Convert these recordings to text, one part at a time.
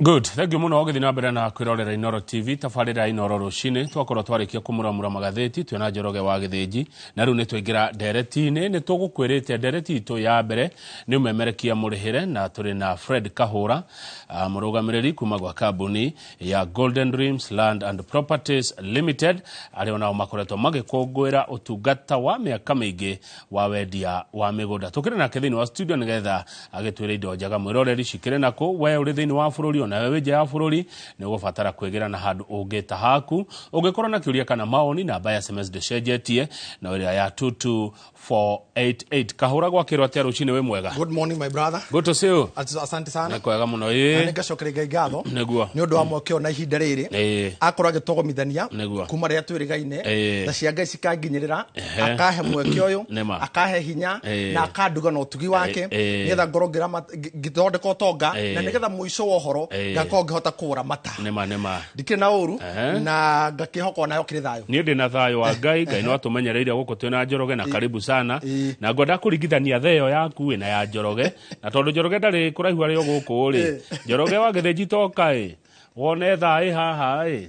Good, thank you muno ũgĩthiĩ na mbere na kwĩrorera Inoro TV tabarĩra ya Inoro rũcinĩ. Twakorwo twarĩkia kũmuramura magathĩti twĩna Njoroge wa Gĩthĩnji, na rĩu nĩ twaingĩra ndereti-inĩ. Nĩ tũgũkwĩrĩte ndereti itũ ya mbere nĩ ũmemerekia mũrĩhĩre, na tũrĩ na Fred Kahũra, mũrũgamĩrĩri kuma gwa kambuni ya Golden Dreams Land and Properties Limited, arĩa onao makoretwo magĩkũngũĩra ũtungata wa mĩaka mĩingĩ wa wendia wa mĩgũnda. Tũkĩrĩ nake thĩinĩ wa studio nĩgetha agĩtwĩre indo njega mwĩroreri cikĩrĩ nakũ. We ũrĩ thĩinĩ wa bũrũri onawe wĩ nja ya bũrũri, nĩ ũgũbatara kwĩgĩra na handũ ũngĩta haku. Ũngĩkorwo na kĩũria kana maoni, namba ya SMS ndĩcenjetie, no ĩrĩa ya 22488. Kahũra, gwakĩrwo atĩa rũcinĩ? Wĩ mwega? Good morning, my brother. Good to see you. Asante sana. Nĩ kwega mũno. Na nĩngacokeria Ngai ngatho nĩ ũndũ wa mweke ũyũ na ihinda rĩrĩ akorwo agĩtũgomithania kuma rĩrĩa twĩrĩgaine na cia Ngai cikanginyĩrĩra, akahe mweke ũyũ, akahe hinya na akanduga na ũtugi wake nĩgetha ngorwo ngĩthondeka ũtonga na nĩgetha mũico wa ũhoro ngakorwo ngĩhota kũũra mata. Nĩma nĩma. Ndikĩrĩ na ũru na ngakĩhoka onayo kĩrĩ thayũ. Niĩ ndĩ na thayũ wa Ngai. Ngai no atũmenyereire gũkũ twĩna Njoroge, na karibu sana. Na ngwenda kũringithania theo yaku ĩ na ya Njoroge, na tondũ Njoroge ndarĩ kũraihu arĩ o gũkũ rĩ, Njoroge wa Gĩthĩnji, toka ĩ wone thaa ĩ haha ĩ,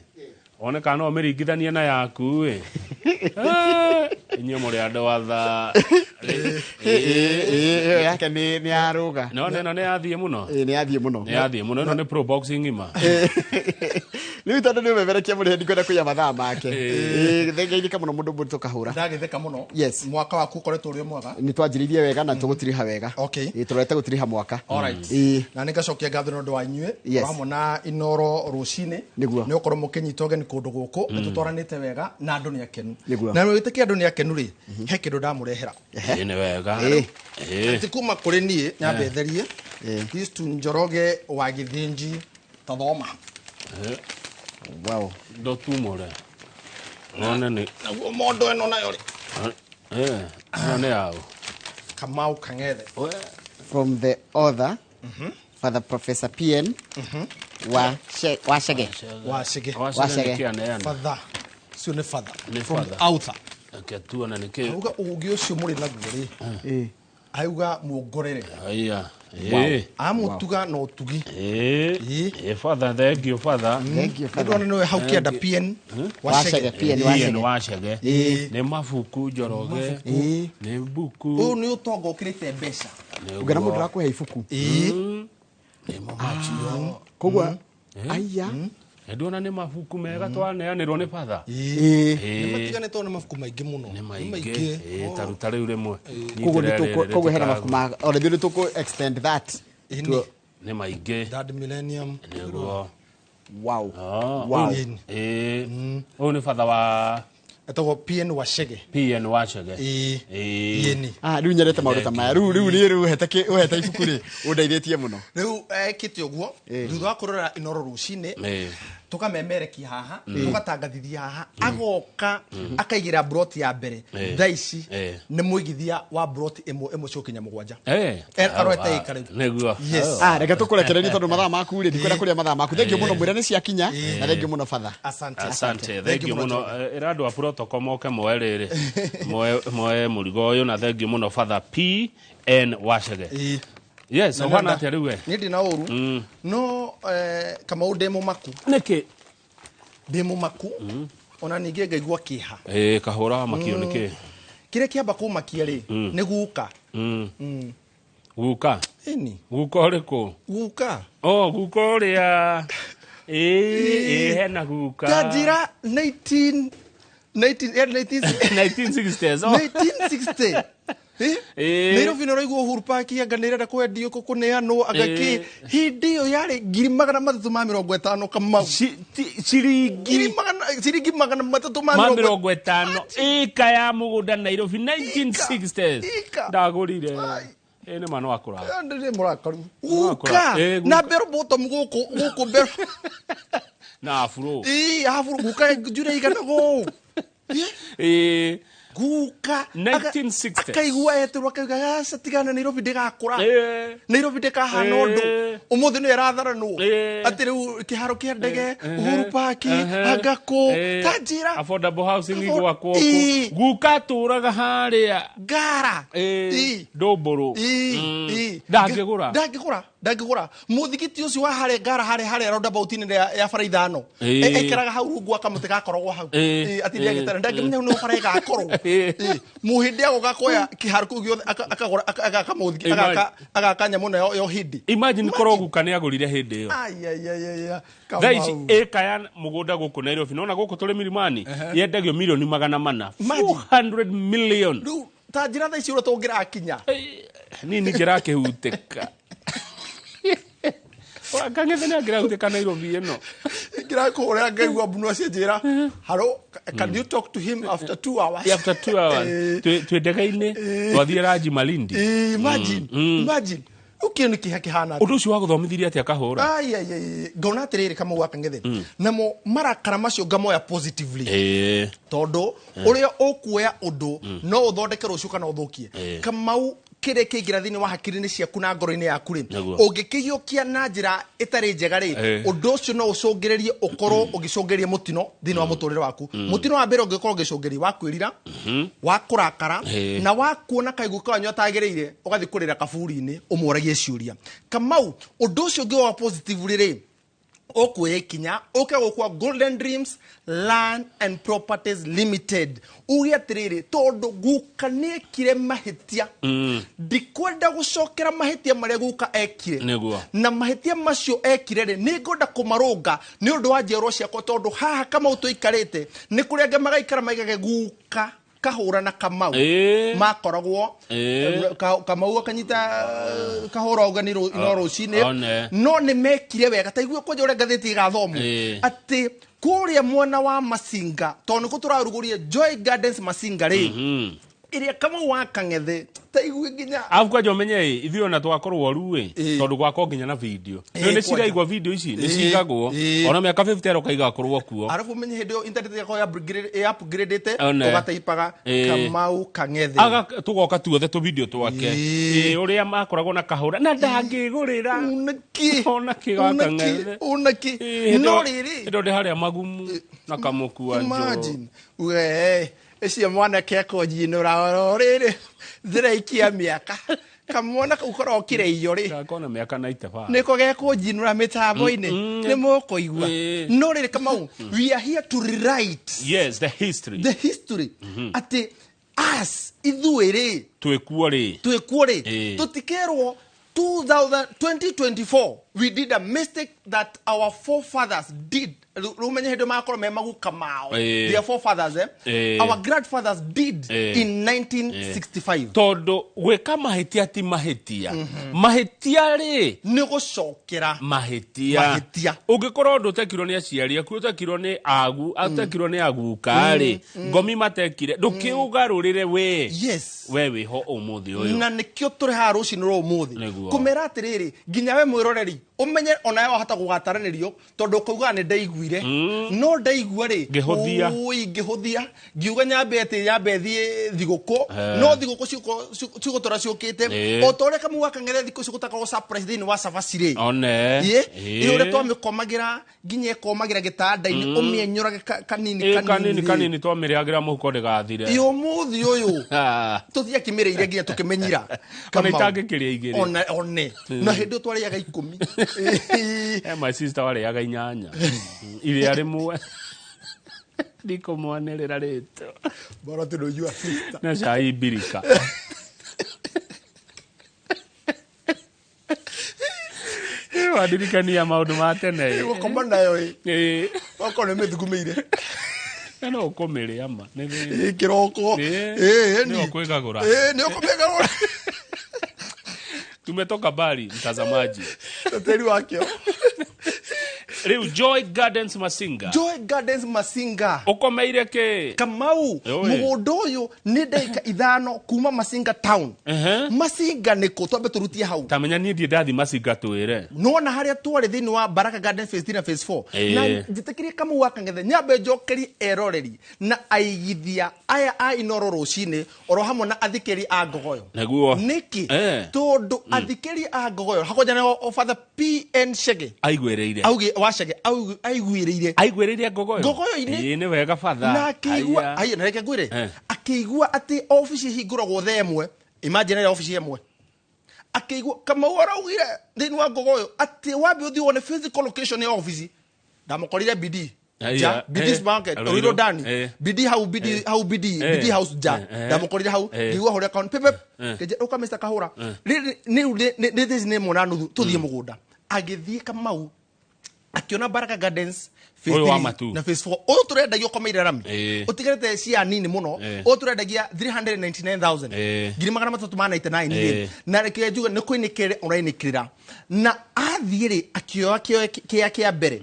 wone kana no ũmĩringithanie na yaku ĩ. Inyuĩ mũrĩ andũ a thaa. Ĩyo yake nĩ yarũga. No ĩno nĩ yathiĩ mũno. Ĩĩ, nĩ yathiĩ mũno. Nĩ yathiĩ mũno. Ĩno nĩ pro boxing ng'ima. Rĩu tondũ nĩ ũmemerekia mũrĩhe, ndikwenda kũiya mathaa make. Ĩĩ, thengeithĩka mũno mũndũ mũritũ Kahũra. Ndagĩtheka mũno. Yes. Mwaka waku ũkoretwo ũrĩ o mwega? Nĩ twanjĩrĩirie wega na tũgũtiriha wega. Ĩĩ, tũrorete gũtiriha mwaka. Alright. Na nĩ ngacokia ngatho nĩ ũndũ wa inyuĩ o hamwe na Inoro rũcinĩ nĩ gũkorwo mũkĩnyita ũgeni kũndũ gũkũ. Nĩ tũtwaranĩte wega na andũ nĩ akenu. Na wĩtĩkia andũ nĩ akenu rĩ, he kĩndũ ndamũrehera. Ĩĩ, nĩ wega. Ti kuma kũrĩ niĩ, nyambe therie. This to Njoroge wa Gĩthĩnji, tathoma. Ndotumũre none nĩ Naguo mondo ĩno nayo rĩ, ĩno nĩ yaũ? Kamau Kang'ethe. From the author, Father Professor PN wa Wachege. Wachege. Wachege. Nĩkĩaneana. Father cio nĩ father. Nĩ From father. the author. Reke tuone nĩkĩ. Auga ũgĩ ũcio mũrĩ naguo rĩ, auga muongorere. Aya, ĩĩ. Amũtuga na ũtugi. Ĩĩ, father, thank you, father. Thank you, Father. Ndĩrona nĩwe hau kĩanda PN Wachege. Wachege. PN PN Wachege. Wachege. Nĩ mabuku, Njoroge. Nĩ mbuku. Ũyũ nĩ ũtonga ũkĩrĩte mbeca. Ũngĩona mũndũ arakũhe ibuku. Nĩmo macio. Koguo aya. Nĩnduona nĩ mabuku mega twaneanĩrwo nĩ father. Nĩ matiganĩtwo nĩ mabuku maingĩ mũno. Nĩ maingĩ. Ĩĩ, ta ruta rĩu rĩmwe. Koguo Nyitĩrĩra rĩrĩ. Koguo hena mabuku ma ona ithuĩ nĩ tũkũ extend that. Ĩni. Nĩ maingĩ. Third Millennium. Nĩguo. Ĩni. Ĩĩ, ũyũ nĩ father wa Etagwo PN Wachege. PN Wachege. Ĩĩ. Ĩni. Ah, rĩu nyendete maũndũ ta maya. Rĩu niĩ rĩu ũhete ibuku rĩ, ũndeithĩtie mũno. Rĩu ekĩte ũguo thutha wa kũrora Inoro rũcinĩ, tũkamemerekia haha, tũgatangathithia haha, agoka akaigĩra mburoti ya mbere. Thaa ici nĩ mũigithia wa mburoti ĩmwe ĩmwe cigũkinya mũgwanja. Arorete ĩka rĩu. Yes. Ah, reke tũkũrekererie tondũ mathaa maku rĩ, ndikwenda kũrĩa mathaa maku. Thank you mũno, mwĩra nĩ ciakinya, na thank you mũno, Father. Asante. Asante, thank you mũno. Ĩra andũ a protocol moke moe rĩrĩ, moe mũrigo ũyũ, na thank you mũno, Father P N Wachege. Yes, ũhana atĩa rĩu we? Niĩ ndĩ na ũru no Kamau, ndĩ mũmaku. Nĩkĩ? Ndĩ mũmaku ona ningĩ ngaigua kĩeha. Ĩĩ, Kahũra wa makio nĩkĩ? Kĩrĩa kĩamba kũmakia rĩ, nĩ guka. Guka? Ĩni. Guka ũrĩkũ? Guka. Oh, guka ũrĩa. Ĩĩ, hena guka. Ta njĩra 19 19 yarĩ 19 1960s. Oh. 1960. Eh? Nairobi nĩ ũraigua Uhuru Park anga nĩ ĩrenda kwendio, kũneanwo anga kĩ. Hĩndĩ ĩyo yarĩ 350,000, Kamau. Ciringi? Ngiri magana ciringi 300 ma ma mĩrongo 50 ĩka ya mũgũnda Nairobi 1960s. Ĩka. Ndagũrire. Ĩ nĩ ma no akũra. Ndĩ mũrakaru. Mũrakara. Guka Guka. Na bell bottom gũkũ bell Na afro. Ĩ afro guka njure igana gũũ. Ĩĩ. Guka 1960s. Akaigua etĩrwo akauga aca tigana Nairobi ndĩgakũra. Nairobi ndĩkahana ũndũ. Ũmũthĩ nĩyo ĩratharanwo. Atĩ rĩu kĩharo kĩa ndege, Uhuru Park, Angakũ, ta njĩra. Affordable housing igwakwo kũ. Guka atũraga harĩa Ngara. Ndũmbũrũ. Ndangĩgũra. Ndangĩgũra. Ndangĩgũra. Mũthigiti ũcio wa harĩa Ngara harĩa harĩa roundabout-inĩ ya bara ithano. Aikaraga hau rungu wa kamũtĩ gakoragwo hau. Atinde agĩtara. Ndangĩmenya hau nĩho bara ĩgakorwo. Mũhĩndĩ agoka kuoya kĩharo kĩu gĩothe akagũra agaka mũthigiti, agaka nyamũ ĩno ya ũhĩndĩ. Imagine korwo guka nĩ agũrire hĩndĩ ĩyo. Ai, ai, ai, ai, ai. Thaa ici ĩka ya mũgũnda gũkũ Nairobi, nona gũkũ tũrĩ Milimani, yendagio milioni magana mana. Imagine. 400 million. Rĩu ta njĩra thaa ici ũrĩa tũngĩrakinya. Nini ngĩrakĩhutĩka. Kang'ethe nĩ angĩrahutĩka Nairobi ĩno. Ngĩrakũhũrĩra ngaigua mbu no acianjĩra, hello, can you talk to him after 2 hours? After 2 hours. Twĩ ndege-inĩ, twathiĩ Raji Malindi. Imagine, imagine. Ũkĩo nĩ kĩha kĩhana atĩa? Ũndũ ũcio wagũthomithirie atĩa Kahũra? Ai, ai, ai, ngona atĩrĩrĩ Kamau wa Kang'ethe. Namo marakara macio ngamoya positively. Tondũ ũrĩa ũkuoya ũndũ no ũthondeke rũciũ kana ũthũkie. Kamau kĩrĩa kĩingĩra thĩinĩ wa hakiri-inĩ ciaku na ngoro-inĩ yaku rĩ, ũngĩkĩiyũkia na njĩra ĩtarĩ njega rĩ, ũndũ ũcio no ũcũngĩrĩrie ũkorwo ũgĩcũngĩrĩria mũtino thĩinĩ wa mũtũrĩre waku. Mũtino wa mbere ũngĩkorwo ũgĩcũngĩrĩria wa kwĩrira, wa kũrakara, na wa kuona kaiguka wanyu atagĩrĩire, ũgathiĩ kũrĩra kaburi-inĩ ũmũragie ciũria. Kamau, ũndũ ũcio ũngĩ wa positive rĩ, ũkuoya ikinya ũke gũkwa Golden Dreams Land and Properties Limited. Uge atĩrĩrĩ, tondũ guka nĩekire mahĩtia, ndikwenda gũcokera mahĩtia marĩa guka ekire. Na mahĩtia macio ekire rĩ, nĩngwenda kũmarũnga nĩ ũndũ wa njiarwa ciakwa, tondũ haha Kamau tũikarĩte nĩ kũrĩa angĩ magaikara maigage guka Kahũra na Kamau. Makoragwo, Kamau akanyita Kahũra ũgeni no rũcinĩ. No nĩ mekire wega. Ta igua kwanja ũrĩa ngathĩti ĩgathomwo. Atĩ kũrĩa mwena wa Masinga, tondũ nĩkuo tũrarugũria Joy Gardens Masinga rĩ, ĩrĩa Kamau wa Kang'ethe, ta igue nginya. Arabu kwanja ũmenye ĩ, ithuĩ ona twakorwo ru ĩ, tondũ gwakwa nginya na video. Nĩ nĩ ciraigwo video ici, nĩ cigagwo. Ona mĩaka 50 ĩroka igakorwo kuo. Arabu ũmenye hĩndĩ ĩyo internet yakwa ya upgrade-ĩte, ũgataipaga Kamau Kang'ethe. Aga tũgoka tuothe tũ video twake. Ũrĩa makoragwo na Kahũra, na ndangĩgũrĩra. Unaki. Ona kĩ ga Kang'ethe. Unaki. No rĩrĩ. Hĩndĩ ĩyo ndĩ harĩa magumu na kamũkua njũ. Imagine. We, ũcio mwanake akũnjinũra oro rĩrĩ, ndĩraikia mĩaka. Kamwana kau karokire irio rĩ. Gakona mĩaka 95. Nĩko gekũnjinũra mĩtambo-inĩ. Nĩ mũkũigua. No rĩrĩ Kamau, we are here to rewrite. Yes, the history. The history. Atĩ us, ithuĩ rĩ. Twĩkuo rĩ. Twĩkuo rĩ. Tũtikerwo 2024, we did a mistake that our forefathers did. Rĩu hĩndĩ makorwo me maguka mao. Their forefathers, Our grandfathers did in 1965. Tondũ gwĩka mahĩtia ti mahĩtia. Mahĩtia rĩ, nĩ gũcokera mahĩtia. Mahĩtia. Ũngĩkorwo ũndũ ũtekirwo nĩ aciari aku, ũtekirwo nĩ agu, ũtekirwo nĩ aguka rĩ, ngomi matekire, ndũkĩũgarũrĩre we. Yes. We wĩho ũmũthĩ ũyũ. Na nĩkĩo tũrĩ haha rũcinĩ rwa ũmũthĩ. Kũmera atĩrĩrĩ, nginya we mwĩroreri, ũmenye onawe wahota gũgataranĩrio, tondũ ũkauga nĩ ndaiguire. No ndaigua rĩ, Ngĩhũthia. Ui, ngĩhũthia. Ngiuga nyambe atĩ nyambe thiĩ thigũkũ. No thigũkũ cigũtũra ciũkĩte. O ta ũrĩa Kamau wa Kang'ethe thikũ ici gũtakoragwo surprise thĩinĩ wa cabaci rĩ. One. Ĩ ũrĩa twamĩkomagĩra nginya ĩkomagĩra gĩtanda-inĩ, ũmĩenyũrage kanini kanini Kanini rĩ. kanini twamĩrĩagĩra mũhuko ndĩgathire. Ĩ ũmũthĩ ũyũ, tũtiakĩmĩrĩire nginya tũkĩmenyira. Ona Kamau. itangĩkĩrĩa igĩrĩ. One, one. Na hĩndĩ ĩyo twarĩaga 10. My sister warĩaga 8. Iria rĩmwe. Ndikũmwanĩrĩra rĩtwa. Bora tu know your sister. Na cai mbirika. Wandirikania maũndũ ma tene. Gũkoma nayo ĩ. Okorwo nĩ mĩthugumĩire. Na no ũkũmĩrĩa ma. Nĩ thĩna. Ĩ, kĩroko. Nĩ ũkwĩgagũra. Nĩ ũkũmĩgagũra. Tumetoka mbali, mtazamaji. Tĩri wakĩo. Rĩu Joy Gardens Masinga. Joy Gardens Masinga. Ũkomeire kĩ? Kamau, mũgũnda ũyũ nĩ ndagĩka 5 kuma Masinga town. Masinga nĩkũ? Twambe tũrutie hau. Tamenya niĩ ndirĩ ndathi Masinga twĩre. Nĩwona harĩa twarĩ thĩinĩ wa Baraka Garden phase 3 na phase 4. Na njĩtĩkĩrie Kamau wa Kang'ethe nyambe njokerie eroreri na aigithia aya a Inoro rũcinĩ oro hamwe na athikĩri a Ngogoyo. Nĩguo. Nĩkĩ? Tondũ athikĩri a Ngogoyo hakwanja na Father PN Chege. Aiguĩrĩire. Auge wa Chege aiguĩrĩire. Aiguĩrĩire Ngogoyo. Ngogoyo-inĩ. Ĩĩ nĩ wega Father. Na akĩigua, haya na reke ngwĩre. Akĩigua atĩ obici ihingũragwo thaa ĩmwe. Imagine ĩrĩa obici ĩmwe. Akĩigua Kamau araugire thĩinĩ wa Ngogoyo atĩ wambe ũthiĩ wone physical location ya obici. Ndamũkorire BD. Ja, BD supermarket, Ruiru Dani. BD hau BD hau BD, BD house ja. Ndamũkorire hau, ngĩigua hũrĩa account pepe. Ngĩnjĩra ũka Mr. Kahũra. Rĩrĩ nĩ nĩ nĩ ĩmwe na nuthu tũthiĩ mũgũnda. Agĩthiĩ Kamau akiona Baraka Gardens phase 3 na phase 4. Ũyũ tũrendagia ũkomeire rami. Ũtigarĩte cia nini mũno. Ũyũ tũrendagia 399,000. 399,000. Na reke njuge nĩ kũinĩkĩrĩra ũrainĩkĩrĩra. Na athiĩ rĩ akĩoya kĩa kĩa mbere.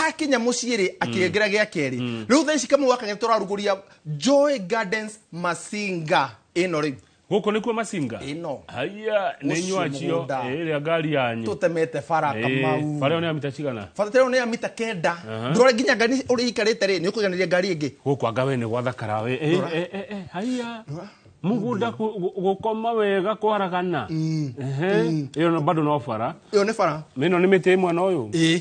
Akinya mũciĩ rĩ akĩongera gĩa kerĩ. Rĩu thaa ici Kamau wa Kang'ethe tũrarugũria Joy Gardens Masinga ĩno rĩu. Gũkũ nĩkuo Masinga? Ĩno. Haiya, nĩ inyuĩ acio, ĩrĩa ngari yanyu. Tũtemete bara Kamau. Bara ĩyo nĩ ya mita cigana? Bara ĩyo nĩ ya mita 9. Ndũrore nginya ngari ũrĩa ikarĩte rĩ, nĩ ũkũiganĩria ngari ĩngĩ. Gũkũ anga we nĩ gwathakara we. Haiya. Mũgũnda gũkoma wega kwaragana. Ĩyo bado no bara. Ĩyo nĩ bara. Ĩno nĩ mĩtĩ ĩmwe na ũyũ. Ĩĩ.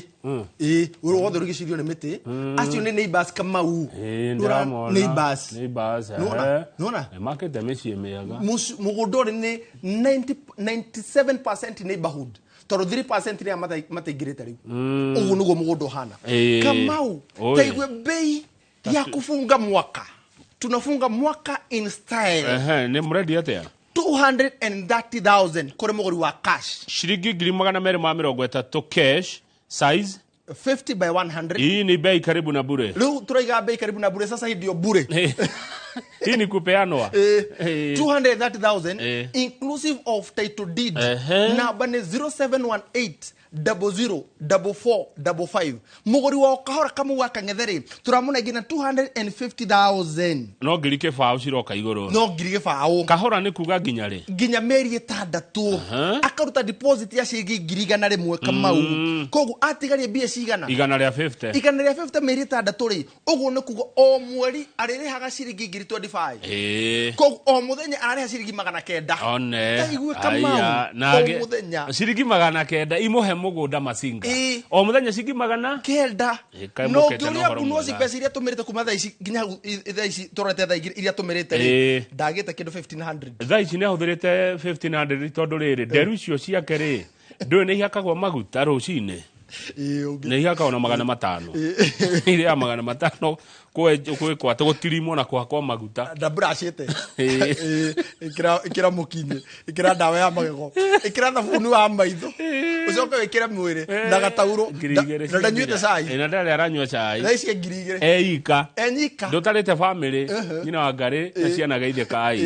Ĩĩ, ũyũ wothe ũrigicĩirio nĩ mĩtĩ. Acio nĩ neighbors Kamau. Ĩĩ, ndĩramona. Neighbors. Neighbors. Nĩwona? Nĩwona? Makĩte mĩciĩ mĩega. Mũgũnda ũrĩ nĩ 97% neighborhood. Tondũ 3% nĩ mataingĩrĩte rĩu. Ũguo nĩguo mũgũnda ũhana. Kamau, taigue bei ya kufunga mwaka. Tunafunga mwaka in style. Nĩ mũrendia atĩa? 230,000 kũrĩ mũgũri wa cash. Ciringi 230,000 cash size 50 by 100. Hii ni bei karibu na bure. Rĩu turaiga bei karibu na bure, sasa hii ndio bure. Hii ni kupeanwa. 230,000 inclusive of title deed. Namba nĩ 0718 00 44 55. Mũgũri wa kahora Kamau wa Kang'ethe rĩ tũramũnengera na 250,000. No ngiri kĩbaũ ciroka igũrũ. No ngiri kĩbaũ. Kahora nĩ kuga nginya rĩ? Nginya mĩeri 6. Akaruta deposit ya ciringi 100,000 Kamau. Koguo atigarie mbia cigana? 150. 150 mĩeri 6 rĩ, ũguo nĩ kuga o mweri arĩrĩhaga ciringi 2025. Koguo o mũthenya ararĩha ciringi 900. One. Taigue Kamau. O mũthenya. Ciringi 900 imũhe mũgũnda Masinga. O mũthenya ciringi 900. No ngĩũria Mbunoci mbeca iria tũmĩrĩte kuma thaa ici nginya hau thaa ici tũrorete thaa igĩrĩ iria tũmĩrĩte rĩ, ndagĩte kĩndũ 1500. Thaa ici nĩ ahũthĩrĩte 1500 tondũ rĩrĩ nderu icio ciake rĩ ndũĩ nĩ ihakagwo maguta rũcinĩ. Nĩ ihakagwo na 500. Iria 500 kwĩkwo atĩ gũtirimwo na kũhakwo maguta. Ndamburacĩte. Ĩkĩra mũkinyĩ, ĩkĩra ndawa ya magego, ĩkĩra thabuni wa maitho, ũcoke wĩkĩre mwĩrĩ na gataurũ. Na ndanyuĩte cai. Na ndarĩ aranyua cai. Thaa ici 2,000. Eika. Enyika. Ndũtarĩte family, nyina wa ngarĩ na ciana geithie kai.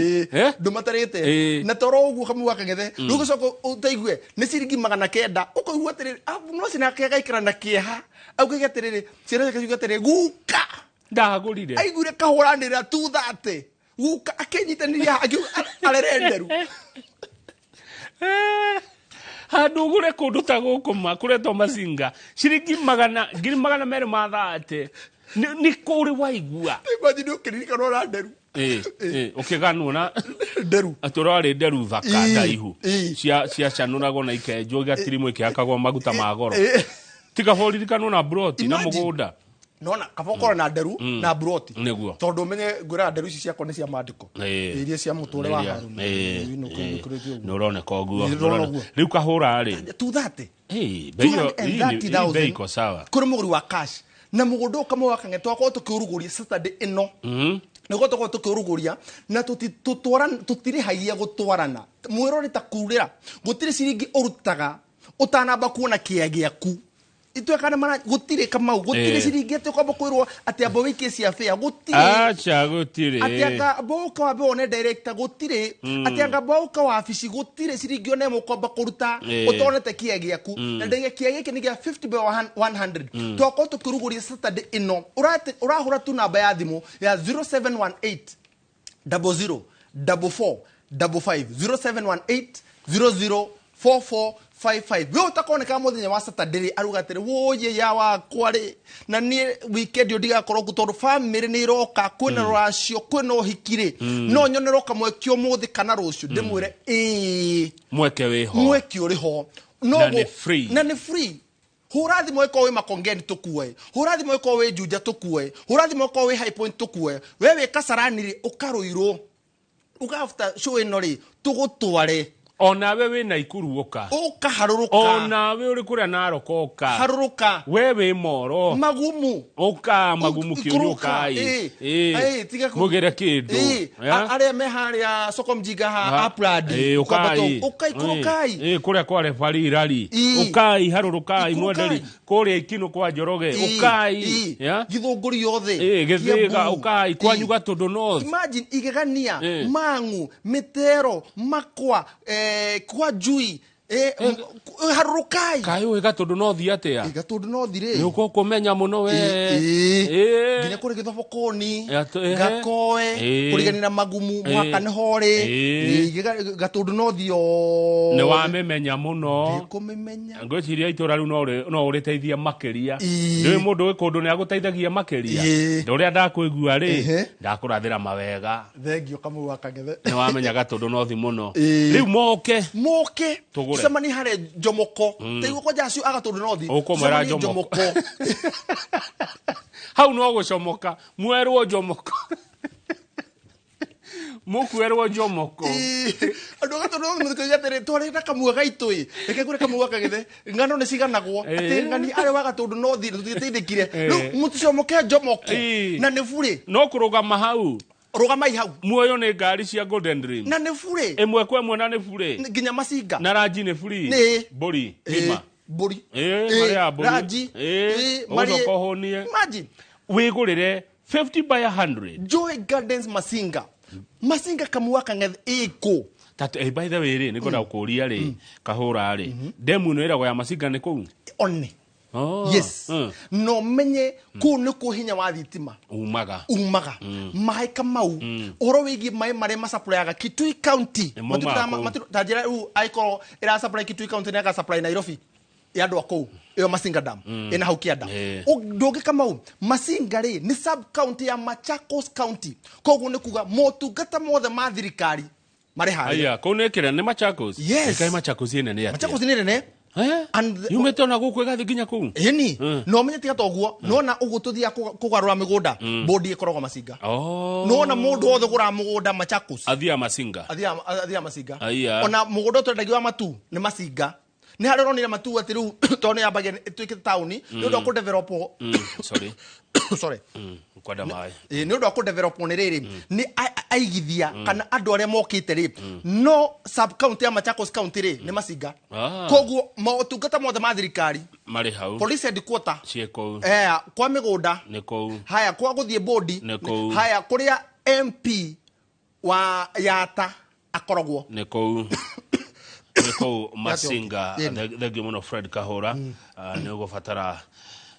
Ndũmatarĩte. Na toro ũguo Kamau wa Kang'ethe, rĩu ũgĩcoka ũtaigue nĩ ciringi 900, ũkaigua atĩrĩrĩ, no cinake agaikara na kĩeha. Augage atĩrĩrĩ, ciana ciake ciuge atĩrĩrĩ, guka. Ndagũrire. Aiguire kahũranĩra 230. Guka akĩnyitanĩria akiuga arere nderu. Handũ ũgũre kũndũ ta gũkũ ma kũretwo Masinga ciringi 230,000. Nĩ kũrĩ waigua. Imagine ũkĩririkana ũra nderu. Ũkĩganwo na nderu. Atĩ ũrarĩ nderu thaka ndaihu. Ciacanũragwo na ikenjwo igatirimwo ikĩhakagwo maguta ma goro. Tiga boririkanwo na broti na mũgũnda. Nona kaba ũkorwo na nderu na broti. Nĩguo. Tondũ ũmenye ngwĩraga nderu ici ciakwa nĩ cia mandĩko. Iria cia mũtũrĩre wa Harũni. Nĩ ũroneka ũguo. Rĩu kahũra rĩ. 230. Bei iko sawa. Kũrĩ mũgũri wa cash. Na mũgũnda ũyũ Kamau wa Kang'ethe twakorwo tũkĩũrugũria Saturday ĩno. Nĩguo tũkorwo tũkĩũrugũria na tũtirĩhagia gũtwarana. Mwĩrore ta kurĩra. Gũtirĩ ciringi ũrutaga ũtanamba kuona kĩea gĩaku. Itwekana mara gutire Kamau gutire ciringi ati kwamba kwirwo ati amba wikie cia fare gutire acha gutire ati anga boka wa wone director gutire ati anga boka wa wabici gutire ciringi one mukomba kuruta utonete kia giaku na ndege kia giki ni gia 50 by 100 twako tukiruguria Saturday ino urahura tu namba ya thimu ya 0718 00 44 55 0718 00 44 55 we utakoneka muthenya wa Saturday aruga atiri woye ya wakwa ri na nie weekend yo ndigakorwo ku tondu family ni iroka kwina ruracio kwina uhiki ri no nyonero kamweke umuthi kana rucio ndimwire ii mweke wiho mweke uri ho no na ni free na ni free hura thimu iko wi Makongeni tukue hura thimu iko wi Juja tukue hura thimu iko wi High Point tukue we wi Kasarani ri ukaruirwo ugafuta show ino ri tugutware onawe wi Naikuru uka ukaharuruka onawe uri kuria Narok uka haruruka we wi Moro magumu uka magumu kiunyuka ai tiga mugere kindu aria me haria soko mjinga ha upload ukai ukai kurukai kuria kwa refari rari ukai harurukai mwenderi kuria Ikinu kwa Njoroge ukai Githunguri yothe Githiga ukai kwanyu Gatundu North imagine igegania mangu mitero makwa kwa Jui harurukai kai we Gatundu North atia Gatundu North ri ni ukumenya muno we nginya kuri Githobokoni Gakoe kuriganira magumu mwaka ni hori Gatundu North yo ni wamemenya muno ndikumimenya ngwiciria itura riu no uriteithia makiria ndi mundu wi kundu ni aguteithagia makiria nduria ndakuigua ri ndakurathira mawega thengio Kamau wa Kang'ethe ni wamenya Gatundu North muno riu moke moke tucemanie hare Jomoko teiguo kwanja acio a Gatundu North ukumwira Jomoko hau no gucomoka mwerwo Jomoko mukuerwo Jomoko andu a Gatundu North muthikoiga atiri twari na kamua gaitu i reke ngure Kamau wa Kang'ethe ng'ano ni ciganagwo ati ng'ani ari wa Gatundu North tutigeteithikire riu muticomoke Jomoko na ni bure no kurugama hau rugamai hau muoyo ni ngari cia Golden Dream na ni bure imwe kwa imwe na ni bure nginya Macinga na ranji ni free mburi ngima mburi maria mburi ranji maria ucoka imagine wigurire 50 by 100 Joy Gardens Macinga Macinga Kamau wa Kang'ethe iko tatu by the way ri ni kwenda kuria ri kahura ri demu ino iragwo ya Macinga ni kuu one yes no menye kuu ni kuo hinya wa thitima umaga maĩ Kamau uhoro wigie maĩ maria masupplyaga Kitui County ta njĩra rĩu angĩkorwo ĩra supply Kitui County na ĩga supply Nairobi ya andũ a kũu ĩyo Masinga Dam ĩna hau kĩanda ndũngĩ Kamau Masinga rĩ nĩ sub county ya Machakos County koguo nĩ kuga motungata mothe ma thirikari marĩ harĩa aya kũu nĩ kĩrĩa nĩ Machakos yes Machakos ĩnene atĩa Machakos nĩ nene yumite ona guku igathi nginya kuu ĩni no menye tiga toguo nona uguo tuthiaga kugarura migunda bodi ikoragwo Macinga nona mundu wothe gura mugunda Machakos athia Macinga athia Macinga ona mugunda twendagia wa matu ni Macinga ni haria uronire matu ati riu tondu ni yambagia ituikite tauni ni undu wa ku develop sorry sorry kwenda maĩ ni undu wa ku develop ni riri ni aigithia kana andu aria mokite ri no sub county ya Machakos County ri ni Macinga koguo motungata mothe ma thirikari mari hau police headquarter ciĩ kũu kwa migunda ni kũu haya kwa guthie bodi ni kũu haya kuria MP wa Yata akoragwo ni kũu ni kũu Macinga thengio muno Fred Kahura ni ugubatara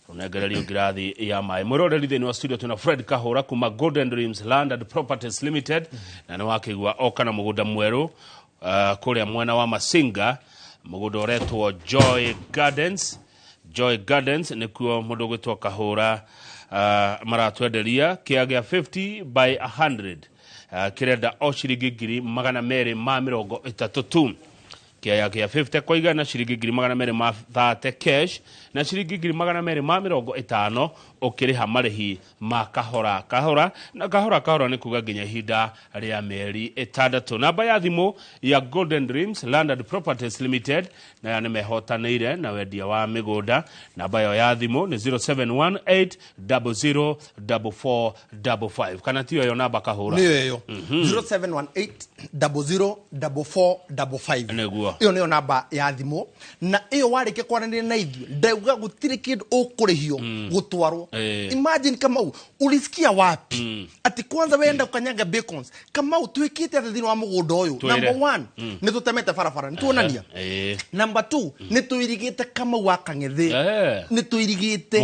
unengererio ngirathi ya maĩ mwiroreri thĩinĩ wa studio twĩna Fred Kahura kuma Golden Dreams Land and Properties Limited na nĩ wakĩigua oka na mũgũnda mwerũ kũrĩa mwena wa Macinga mũgũnda ũretwo Joy Gardens Joy Gardens nĩkuo mũndũ ũgwĩtwo Kahura maratwenderia kĩa gĩa 50 by 100 kĩrenda o ciringi 230 tu kĩa gĩa 50 kwa igana ciringi 230 cash na ciringi 250 ukiriha marĩhi ma kahora kahora na kahora kahora nĩ kuga nginya ihinda rĩa mĩeri ĩtandatũ. Namba ya thimũ ya Golden Dreams Land and Properties Limited na nĩ mehotanĩire na wendia wa mĩgũnda. Namba yo ya thimũ nĩ 0718004455 kana tiyo yo namba Kahura nĩyo ĩyo 0718004455 nĩguo. Ĩyo nĩyo namba ya thimũ, na ĩyo warĩkia kwaranĩria na ithuĩ, ndauga gũtirĩ kĩndũ ũkũrĩhio gũtwarwo. Imagine Kamau, ulisikia wapi ati kwanza wenda ukanyanga bacons? Kamau, twĩkĩte atĩ thĩinĩ wa mũgũnda ũyũ? Number 1, nĩ tũtemete barabara, nĩ tuonania. Number 2, nĩ tũirigĩte Kamau wa Kang'ethe. Nĩ tũirigĩte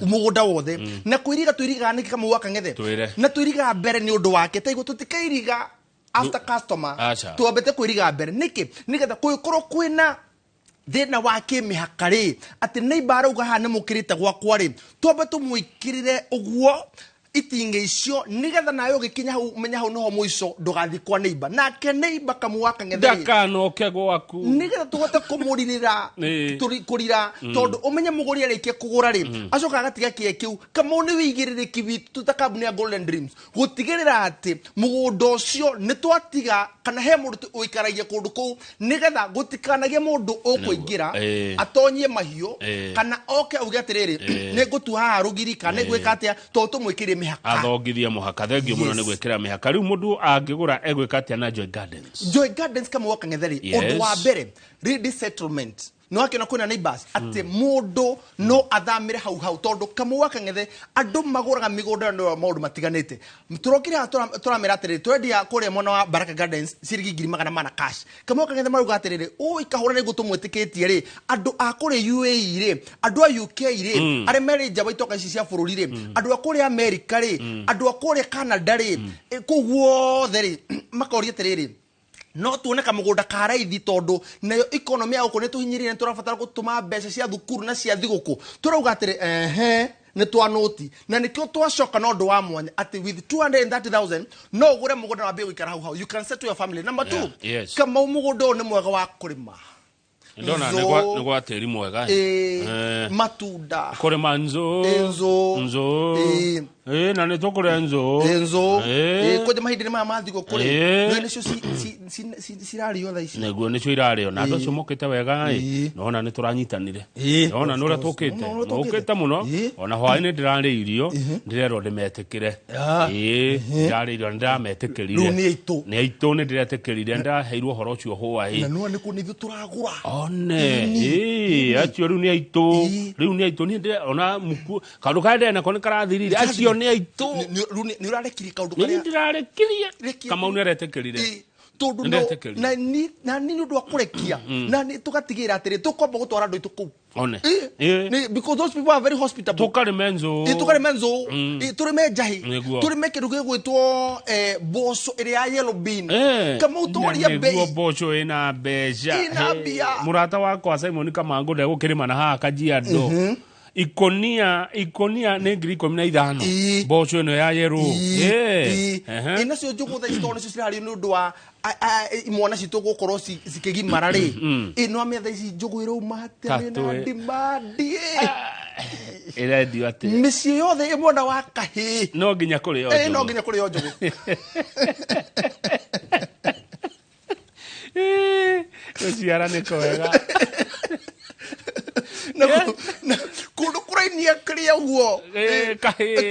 mũgũnda wothe. Na kũiriga tũirigaga nĩkĩ Kamau wa Kang'ethe? Na tũirigaga mbere nĩ ũndũ wake, taigũ tũtikairiga after customer, twambĩte kũiriga mbere nĩkĩ? Nĩgetha kũngĩkorwo kwĩna thĩna wa kĩmĩhaka rĩ, atĩ neighbor arauga haha nĩ mũkĩrĩte gwakwa rĩ, twambe tũmwĩkĩrĩre ũguo itingĩ icio, nĩgetha nawe ũgĩkinya hau menya hau noho mũico, ndũgathiĩ kwa neighbor. Nake neighbor Kamau wa Kang'ethe ndakanoke gwaku, nĩgetha tũhote kũmũrirĩra kũrira, tondũ ũmenye mũgũri arĩkia kũgũra rĩ, acoka agatiga kĩe kĩu. Kamau nĩ wĩigĩrĩrĩki witũ ta kambuni ya Golden Dreams gũtigĩrĩra atĩ mũgũnda ũcio nĩ twatiga kana he mũndũ ũikaragia kũndũ kũu, nĩgetha gũtikanagie mũndũ ũkũingĩra atonyie mahiũ, kana oke auge atĩrĩrĩ, nĩ ngũtua haha rũgiri kana nĩ ngwĩka atĩa, tondũ tũmwĩkĩrie mĩhaka, athongithie mũhaka. Thengio mũno nĩ gwĩkĩra mĩhaka. Rĩu mũndũ angĩgũra egwĩka atĩa na Joy Gardens? Joy Gardens, Kamau wa Kang'ethe rĩ, ũndũ wa mbere, ready settlement, nĩ wakĩona kwĩna neighbors, atĩ mũndũ no athamĩre hau hau, tondũ Kamau wa Kang'ethe andũ magũraga mĩgũnda nĩ maũndũ matiganĩte. Tũrokire haha tũramera atĩrĩrĩ, tũrendia kũrĩa mwena wa Baraka Gardens ciringi 400,000 cash. Kamau wa Kang'ethe marauga atĩrĩrĩ, ũĩ kahũra nĩ ngũtũmwĩtĩkĩtie rĩ, andũ a kũrĩa UAE rĩ, andũ a UK rĩ, arĩa merĩ nja wa itoka ici cia bũrũri rĩ, andũ a kũrĩa America rĩ, andũ a kũrĩa Canada rĩ, kũu guothe rĩ, makoria atĩrĩrĩ, no tuone kamũgũnda ka raithi, tondũ nayo economy ya gũkũ nĩ tũhinyĩrĩire, nĩ tũrabatara gũtũma mbeca cia thukuru na cia thigũkũ. Tũrauga atĩrĩ, ehe, nĩ twanũti, na nĩkĩo twacoka na ũndũ wa mwanya atĩ with 230,000 no ũgũre mũgũnda na wambie gũikara hau hau. You can settle your family. Number 2, Kamau, mũgũnda ũyũ nĩ mwega wa kũrĩma. Ndona nĩ gwa tĩri mwega. Matunda, kũrĩma nzũ. Nzũ. Nzũ. Na nĩ tũkũrĩa nzũ. Nzũ. Kwanja mahinda-inĩ maya ma thigũkũ rĩ, nĩ nĩcio cirarĩo thaa ici. Nĩguo, nĩcio irarĩo, na andũ acio mokĩte wega ĩ, nona nĩ tũranyitanire, nona nĩ ũrĩa tũkĩte ũkĩte mũno. Ona hwaĩ-inĩ ndĩrarĩ irio, ndĩrerwo ndĩmetĩkĩre. Ndĩrarĩ irio, ndĩrametĩkĩrire. Rĩu nĩ aitũ. Nĩ aitũ, nĩ ndĩretĩkĩrire, ndĩraheirwo ũhoro ũcio hwaĩ. Na nĩwona nĩ kũ nĩ ithuĩ tũragũra. One acio rĩu nĩ aitũ, rĩu nĩ aitũ. Niĩ ona muku kaũndũ karĩa ndĩrĩ nako nĩ karathirire. Acio nĩ aitũ. Nĩ ũrarekirie kaũndũ karĩa ndĩrarekirie. Kamau nĩ aretĩkĩrire. Tondũ na nĩ nĩ ũndũ wa kũrekia, na nĩ tũgatigĩrĩra atĩrĩ, tũkwamba gũtwara andũ aitũ kũu. One. Because those people are very hospitable. Tũkarĩme nzũ. Tũkarĩme nzũ, tũrĩme njahĩ, tũrĩme kĩndũ gĩgwĩtwo mboco ĩrĩa ya yellow bean. Kamau, tũria bei. Nĩguo, mboco ĩna mbeca. Ĩna mbia. Mũrata wakwa Simon Kamangũ ndegũkĩrĩma na haha Kajiado. Ikonia ikonia nĩ 15,000 mboco ĩno ya yellow. Nacio njũgũ thaa ici, tondũ nĩcio cirarĩo nĩ ũndũ wa imwana citũ gũkorwo cikĩgimara rĩ, ĩ no amĩa thaa ici njũgũ ĩrauma atĩa na demand ĩrendio atĩa mĩciĩ yothe ĩ mwena wa kahĩĩ. No nginya kũrĩo njũgũ. No nginya kũrĩo njũgũ. Gũciara nĩ kwega. Kũndũ kũrainia kĩrĩa ũguo.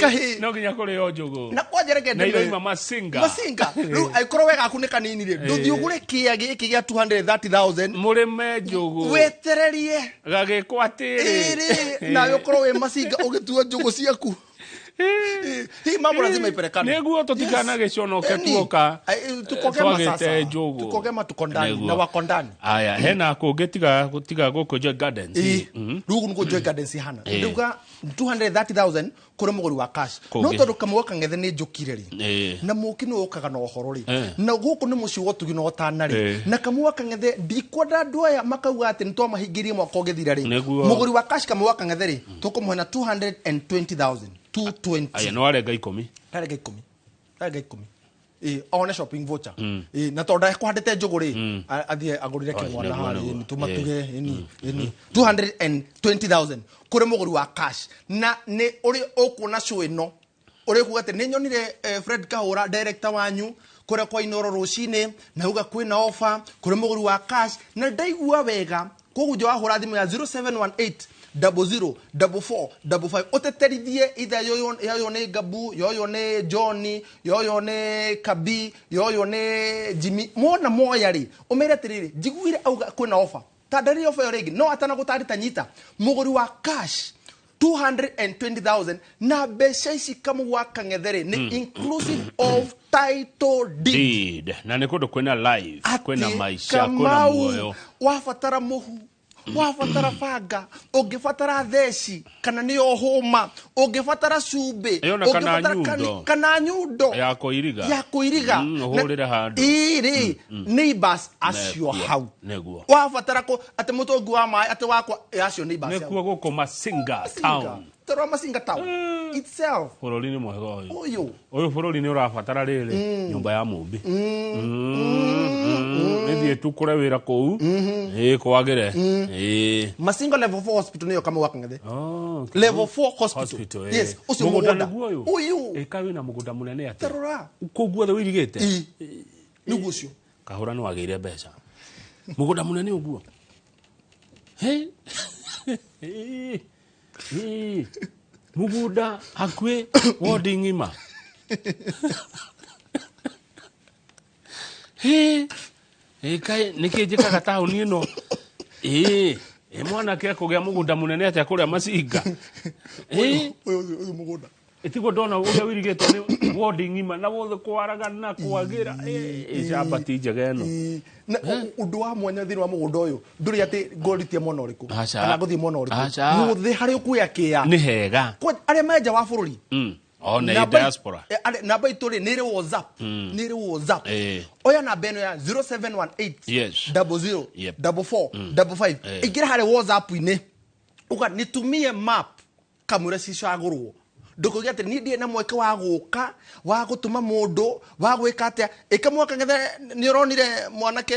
Kahĩĩ no nginya kũrĩo njũgũ. Na kwanja reke na iroima macinga. Macinga. Rĩu angĩkorwo we gaku nĩ kanini rĩ, ndũthiĩ ũgũre kĩea gĩkĩ gĩa 230,000, mũrĩme njũgũ, wetererie gagĩkwo atĩrĩ, nawe ũkorwo wĩ macinga ũgĩtua njũgũ ciaku. Hii mambo lazima ipelekane. Nĩguo tũtikanagĩconoke tuoka tukogema sasa. Tukogema tuko ndani na wako ndani. Aya, hena kũngĩ tiga gũkũ Joy Gardens? Rĩu nĩguo Joy Gardens ihana. Ndauga 230,000 kũrĩ mũgũri wa cash. No tondũ Kamau wa Kang'ethe nĩ njũkire rĩ, na mũki nĩ ũkaga na ũhoro rĩ, na gũkũ nĩ mũciĩ wa ũtugi na ũtana rĩ, na Kamau wa Kang'ethe ndikwenda andũ aya makauga atĩ nĩ twamahingĩrie mwaka ũgĩthira rĩ. Mũgũri wa cash Kamau wa Kang'ethe rĩ, tũkũmũhe na 220,000. 220. Aya, no arenga 10. Arenga 10. Arenga 10. One shopping voucher. Na tondũ ekũhandĩte njũgũ rĩ, athiĩ agũrĩre kĩmwana harĩa, tũmatuge ĩni 220,000 kũrĩ mũgũri wa cash. Na nĩ ũrĩ ũkuona show ĩno, ũrĩ kuga atĩ nĩ nyonire Fred Kahũra, director wanyu kũrĩa kwa Inooro rũcinĩ, na uga kwĩna offer kũrĩ mũgũri wa cash, na ndaigua wega. Koguo njo wahũra thimũ ya 0718 00 44 55 ũteterithie ithe yoyo nĩ Gabu, yoyo nĩ Johnny, yoyo nĩ Kabi, yoyo nĩ Jimmy. Mona moya rĩ ũmere atĩrĩrĩ, njiguire auga kwĩna offer, ta ndarĩ offer ĩyo rĩngĩ no atanagũtarĩ ta nyita mũgũri wa cash 220,000 na mbeca ici Kamau wa Kang'ethe nĩ inclusive of title deed. Na nĩ kũndũ kwĩna life, kwĩna maisha, kwĩna muoyo. Wabatara mũhu, wabatara banga, ũngĩbatara theci kana nĩyo hũma, ũngĩbatara cumbĩ, ũngĩbatara kana nyundo ya kũiriga, ya kũiriga, ũhũrĩre handũ ĩrĩ neighbors acio hau. Nĩguo wabatara kũ atĩ mũtũngi wa maĩ atĩ wakwa acio neighbors. Nĩkuo gũkũ Masinga town. Toro Masinga town itself. Bũrũri nĩ mwega ũyũ. Ũyũ bũrũri nĩ ũrabatara rĩrĩ nyũmba ya mũmbi. Nĩthiĩ tu kũre wĩra kũu. Ĩĩ kwagĩre. Ĩĩ. Masinga level 4 hospital nĩyo Kamau wa Kang'ethe. Level 4 hospital. Yes, ũcio mũgũnda. Ũyũ. Ĩka wĩna mũgũnda mũnene atĩa? Tarora. Kũu guothe ũirigĩte? Ĩĩ. Nĩguo ũcio. Kahũra nĩ wagĩire mbeca. Mũgũnda mũnene ũguo. He. Mũgũnda hakuhĩ wodi ng'ima. Nĩkĩ njĩkaga taũni ĩno? Mwanake akũgĩa mũgũnda mũnene atĩa kũrĩa Masinga? Ũyũ mũgũnda. Ĩtiguo ndona ũrĩa ũirigĩtwo nĩ wodi ng'ima na wothe kwaragana kwagĩra. Ĩcamba ti njega ĩno. Na ũndũ wa mwanya thĩinĩ wa mũgũnda ũyũ ndũrĩ atĩ ngũritie mwena ũrĩkũ kana ngũthiĩ mwena ũrĩkũ. Guothe harĩa ũkuoya kĩa nĩ hega. Arĩa me nja wa bũrũri. One diaspora. Namba itũ rĩ nĩ ĩrĩ WhatsApp. Nĩ ĩrĩ WhatsApp. Oya namba ĩno ya 0718 00 44 55. Ingĩra harĩa WhatsApp-inĩ uga nitumie map kamũira cicagũrwo. Ndũkauge atĩ niĩ ndirĩ na mweke wa gũka wa gũtũma mũndũ wa gwĩka atĩa. Ĩka mwaka Kang'ethe nĩ ũronire mwanake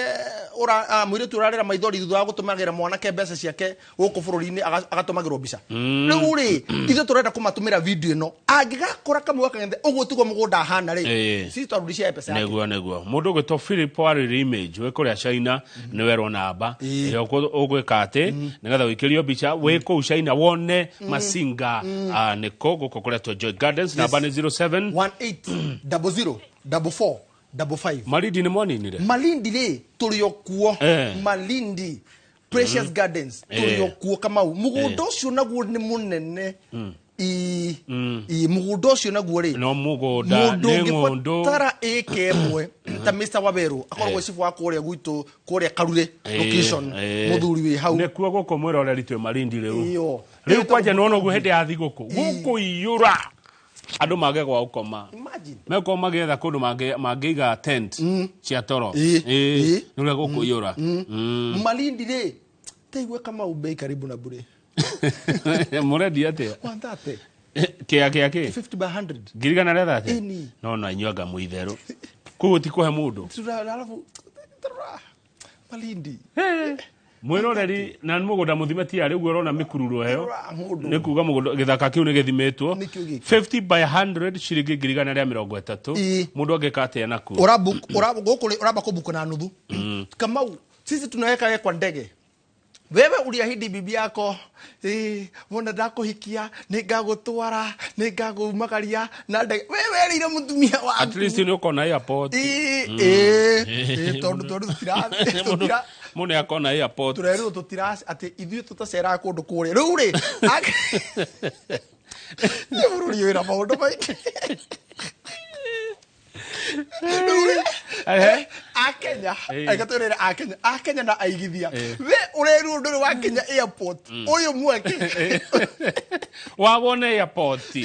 mũirĩtu ũrarĩra maithori thutha wa gũtũmagĩra mwanake mbeca ciake gũkũ bũrũri-inĩ agatũmagĩrwo mbica. Rĩu rĩ ithuĩ tũrenda kũmatũmĩra video ĩno angĩgakora Kamau wa Kang'ethe ũguo tiguo mũgũnda ahana rĩ sisi twarudishia mbeca yake. Nĩguo nĩguo mũndũ ũgwĩtwo Philip Wariri Image wĩ kũrĩa China nĩ werwo namba ĩrĩa ũgwĩka atĩ nĩgetha ũikĩrio mbica wĩ kũu China wone Masinga nĩkũ gũkũ kũrĩa Joy Gardens. Namba nĩ 07 18 00 44 55. Malindi nĩ mwaninire? Malindi rĩ tũrĩ o kuo. Malindi Precious Gardens tũrĩ o kuo Kamau. Mũgũnda ũcio naguo nĩ mũnene. Mũgũnda ũcio naguo rĩ no mũgũnda nĩ ng'ũndũ. Ũngĩbatara ĩka ĩmwe ta Mr Waberu akoragwo cibu wa kũrĩa gwitũ kũrĩa Karure location mũthuri wĩ hau. Nĩkuo gũkũ mwĩroreri twĩ Malindi rĩu. Rĩu kwanja nĩwona ũguo hĩndĩ ya thigũkũ gũkũ iyũra andũ mage gwa gũkoma. Mekorwo magĩetha kũndũ mangĩiga tent cia toro. Nĩ ũrĩa gũkũ iyũra. Malindi rĩ taigue Kamau bei karibu na bure. Mũrendia atĩa? 130. Kĩa kĩa kĩ? 50 by 100. 130? No na inyuĩ anga mwĩ itherũ. Koguo ti kũhe mũndũ. Alafu Malindi. Mwĩroreri na mũgũnda mũthime ti arĩ ũguo ũrona mĩkururo ĩyo. Nĩ kuga mũgũnda gĩthaka kĩu nĩ gĩthimĩtwo. 50 by 100 ciringi 130. Mũndũ angĩka atĩa nakuo? Ũramba kũbuku na nuthu. Kamau sisi tunaweka kwa ndege. Wewe uliahidi bibi yako mbona ndakuhikia nĩngagũtwara nĩngagũmagaria na ndege. Wewe erĩire mũtumia waku. At least nĩ ũkona airport. Tondũ tũtira Mũndũ nĩakona airport. Tũrerwo tũtira atĩ ithuĩ tũtaceraga kũndũ kũrĩa. Rĩu rĩ nĩ bũrũri wĩna maũndũ maingĩ. Akenya gatwĩrĩre Akenya Akenya na aigithia we ũrerwo ndũrĩ wa Kenya airport ũyũ mweke wawone airport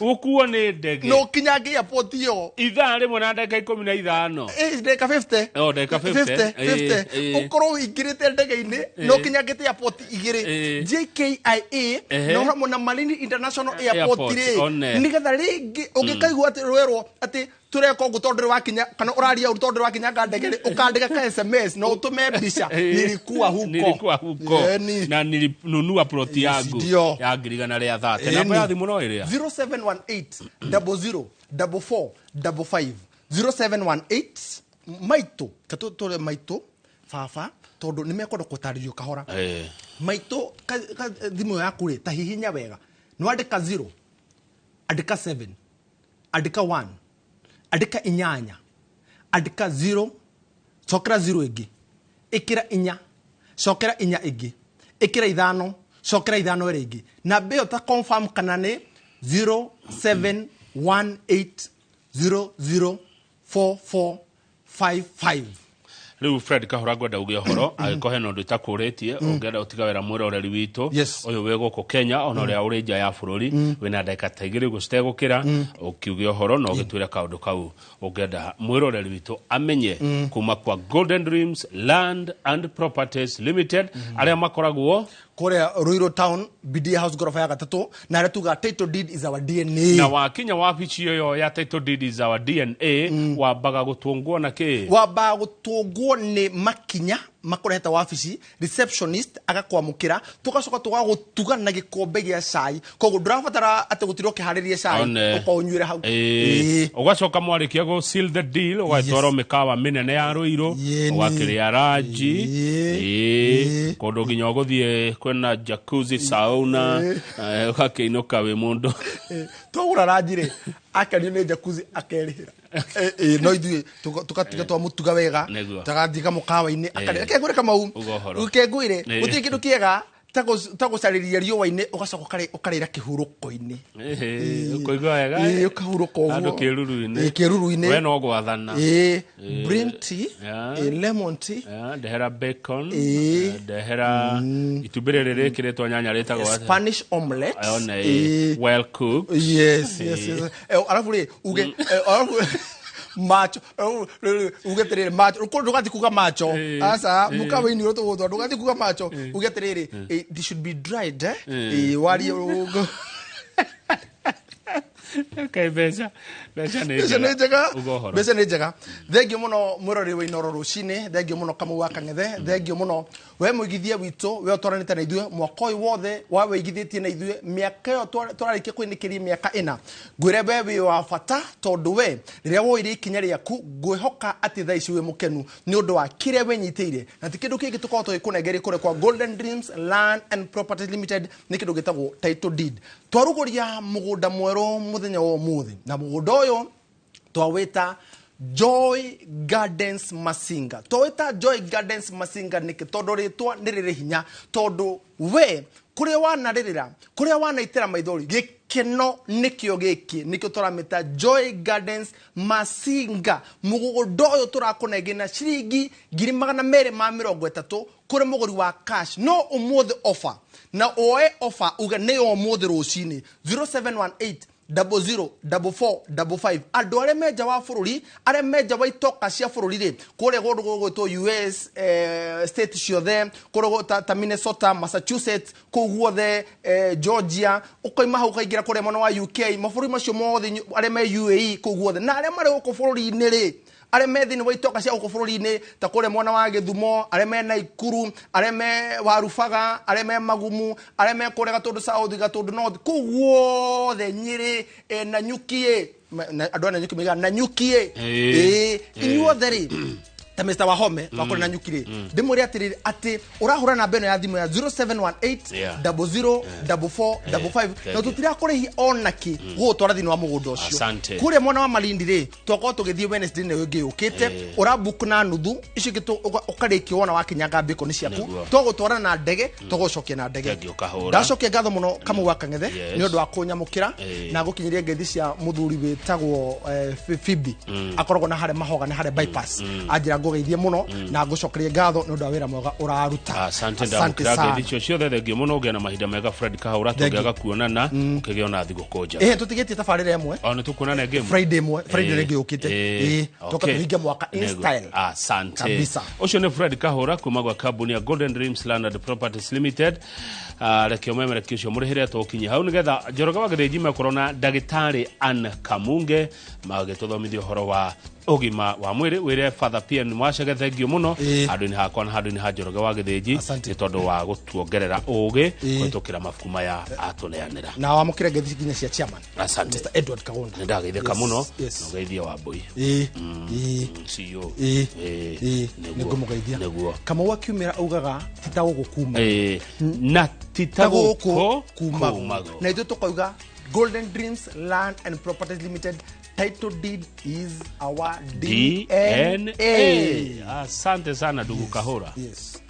ũkuo nĩ ndege no kinyange airport ĩyo ithaa rĩmwe na ndagĩka 15 ndagĩka 50 oh ndagĩka 50 ũkorwo ũingĩrĩte ndege-inĩ no kinyangĩte airport igĩrĩ JKIA no hamwe na Malindi International Airport rĩ nĩgetha rĩngĩ ũngĩkaigua atĩ rwerwo atĩ tureka ũguo tondũ ndũrĩ wakinya kana ũraria ũru tondũ ndũrĩ wakinyanga ndege rĩ ũkandĩka ka SMS na ũtũme mbica nilikuwa huko nilikuwa huko na nilinunua plot yangu ya 130. Namba ya thimũ no ĩrĩa 0718 00 44 55 0718 maitũ katũtũre maitũ baba Tondũ nĩ mekwenda gũtarĩrio kahora. Maitũ thimũ yaku rĩ, ta hihinya wega. Nĩ wandĩka 0, andĩka 7, andĩka 1, andĩka inyanya, andĩka 0, cokera 0 ĩngĩ, ĩkĩra inya, cokera inya ĩngĩ, ĩkĩra ithano, cokera ithano ĩrĩ ĩngĩ. Namba ĩyo ta confirm kana nĩ 0718004455. Rĩu Fred Kahora ngwenda uge ũhoro angĩkorwo hena ũndũ itakũrĩtie ũngĩenda ũtiga wĩra mwĩroreri witũ ũyũ wĩ gũkũ Kenya ona ũrĩa ũrĩ nja ya bũrũri wĩna ndagĩka ta igĩrĩ ũguo citegũkĩra ũkiuge ũhoro na ũgĩtwĩre kaũndũ kau ũngĩenda mwĩroreri witũ amenye kuma kwa Golden Dreams Land and Properties Limited arĩa makoragwo kũrĩa Ruiru Town, BD House goroba ya gatatũ, na arĩa tuga title deed is our DNA. Na wakinya wabici ĩyo ya title deed is our DNA wambaga gũtũngwo na kĩ? Wambaga gũtũngwo nĩ makinya makũrehete wabici, receptionist agakwamũkĩra, tũgacoka tũgagũtuga na gĩkombe gĩa cai. Koguo ndũrabatara atĩ gũtinda ũkĩharĩria cai, ũkaũnyuĩra hau. Ũgacoka mwarĩkia gũ seal the deal ũgatwarwo mĩkawa mĩnene ya Ruiru, ũgakĩrĩa ranji, kũndũ nginya ũgũthiĩ kwĩna jacuzzi, sauna, ũgakĩinũka wĩ mũndũ. Twagũra ranji rĩ, akenio nĩ jacuzzi akerĩhĩra. No ithuĩ tũgatiga twamũtuga wega, tagathiĩ kamũkawa-inĩ, akarĩa. Reke ngwĩre Kamau, reke ngwĩre, gũtirĩ kĩndũ kĩega ta gũcarĩria riũa-inĩ ũgacoka ũkarĩra kĩhurũko-inĩ. Ũkũigua wega? Ũkahurũka ũguo. Handũ kĩruru-inĩ. Kĩruru-inĩ. We no gwathana. Green tea, lemon tea. Ndehera bacon, ndehera itumbĩ rĩrĩ rĩkĩrĩtwo nyanya rĩtagwo atĩa? Spanish omelette. Well cooked. Yes, yes, yes. Alafu rĩ, uge, alafu macho, uge atĩrĩrĩ, macho, ndũgathiĩ kuga macho. Aca, mũkawa-inĩ ũrĩa tũgũtwara, ndũgathiĩ kuga macho. Uge atĩrĩrĩ, they should be dried, eh? Warie ũguo. Okay, mbeca nĩ njega. Mbeca nĩ njega. Thengiũ mũno mwĩroreri wa Inooro rũcinĩ, thengiũ mũno Kamau wa Kang'ethe, thengiũ mũno we mũigithia witũ, we ũtwaranĩte na ithuĩ mwaka ũyũ wothe, wa wĩigithĩtie na ithuĩ mĩaka ĩyo tũrarĩkia kũinĩkĩria mĩaka ĩna. Ngwĩre we wĩ wa bata tondũ we rĩrĩa woire ikinya rĩaku ngwĩhoka atĩ thaa ici wĩ mũkenu nĩ ũndũ wa kĩrĩa wĩnyitĩire, na ti kĩndũ kĩngĩ tũkoragwo tũgĩkũnengeria kũrĩa kwa Golden Dreams Land and Properties Limited, nĩ kĩndũ gĩtagwo title deed. Twarugũria mũgũnda mwerũ mũthenya wa ũmũthĩ, na mũgũnda ũyũ twawĩta Joy Gardens Masinga. Twawĩta Joy Gardens Masinga nĩkĩ? Tondũ rĩtwa nĩ rĩrĩ hinya, tondũ we kũrĩa wanarĩrĩra, kũrĩa wanaitĩra maithori, gĩkeno nĩkĩo gĩkĩ, nĩkĩo tũramĩta Joy Gardens Masinga. Mũgũnda ũyũ tũrakũnengera na ciringi 230,000 kũrĩ mũgũri wa cash. No ũmũthĩ offer, na oe offer uge nĩ ũmũthĩ rũcinĩ 0718 00 44 55. Andũ arĩa me nja wa bũrũri, arĩa me nja wa itoka cia bũrũri rĩ, kũrĩa kũndũ gũgwĩtwo US, state ciothe, kũrĩa ta Minnesota, Massachusetts, kũu guothe, Georgia, ũkoima hau ũkaingĩra kũrĩa mwena wa UK, mabũrũri macio mothe arĩa me UAE kũu guothe, na arĩa marĩ gũkũ bũrũri-inĩ rĩ, arĩa me thĩinĩ wa itoka cia gũkũ bũrũri-inĩ ta kũrĩa mwena wa Gĩthumo, arĩa me Naikuru, arĩa me Warubaga, arĩa me Magumu, arĩa me kũrĩa Gatũndũ South, Gatũndũ North, kũu guothe Nyĩrĩ, Nanyuki, andũ a Nanyuki maigaga Nanyuki, inyuothe rĩ, ta Mr. Wahome wa kũrĩa Nanyuki rĩ, ndĩmwĩre atĩrĩrĩ atĩ ũrahũra namba ĩno ya thimũ ya 0718 00 44 55 na tũtirakũrĩhia ona kĩ gũgũtwara thĩinĩ wa mũgũnda ũcio. Kũrĩa mwena wa Malindi rĩ, twakorwo tũgĩthiĩ Wednesday nĩyo ĩngĩ yũkĩte, ũrabook na nuthu, icio ingĩ ũkarĩkia wona wakinyanga mbĩko nĩ ciaku, tũgũtwara na ndege, tũgũcokia na ndege. Ndacokia ngatho mũno Kamau wa Kang'ethe nĩ ũndũ wa kũnyamũkĩra na gũkinyĩria ngeithi cia mũthuri wĩtagwo Phoebe, akoragwo na harĩa Mahoga na harĩa bypass, anjĩra ngũgeithie mũno na ngũcokerie ngatho nĩ ũndũ wa wĩra mwega ũraruta. Asante, ndamũkĩra ngeithi icio ciothe, thengio mũno, ũgĩe na mahinda mega Fred Kahũra, tũngĩaga kuonana ũkĩgĩa na thigũkũ njega. Tũtigĩtie tabarĩra ĩmwe. O nĩ tũkuonana ĩngĩ ĩmwe. Friday ĩmwe, Friday ĩngĩ yũkĩte. Tũka tũhinge mwaka in style. Asante. Kabisa. Ũcio nĩ Fred Kahũra kuma gwa kambuni ya Golden Dreams Land and Properties Limited. Reke ũmemerekie ũcio mũrĩhĩre tũkinye hau nĩgetha Njoroge wa Gĩthĩnji mekorwo na ndagĩtarĩ Ann Kamunge magĩtũthomithia ũhoro wa ũgima wa mwĩrĩ. Wĩre Father PN Wachege, thank you mũno handũ-inĩ hakwa na handũ-inĩ ha Njoroge wa Gĩthĩnji nĩ tondũ wa gũtuongerera ũgĩ kũhĩtũkĩra mabuku maya atũneanĩra. Na wamũkĩre ngeithi nginya cia chairman. Asante. Mr. Edward Kagonda. Nĩ ndageithĩka mũno na ũgeithie Wambui. CEO. Nĩ ngũmũgeithia. Nĩguo. Kamau akiumĩra augaga ti ta gũkũ kuma. Na ti ta gũkũ kumagwo. Na ithuĩ tũkauga Golden Dreams Land and Properties Limited, title deed is our DNA. DNA. Asante sana ndugu Kahura. Yes.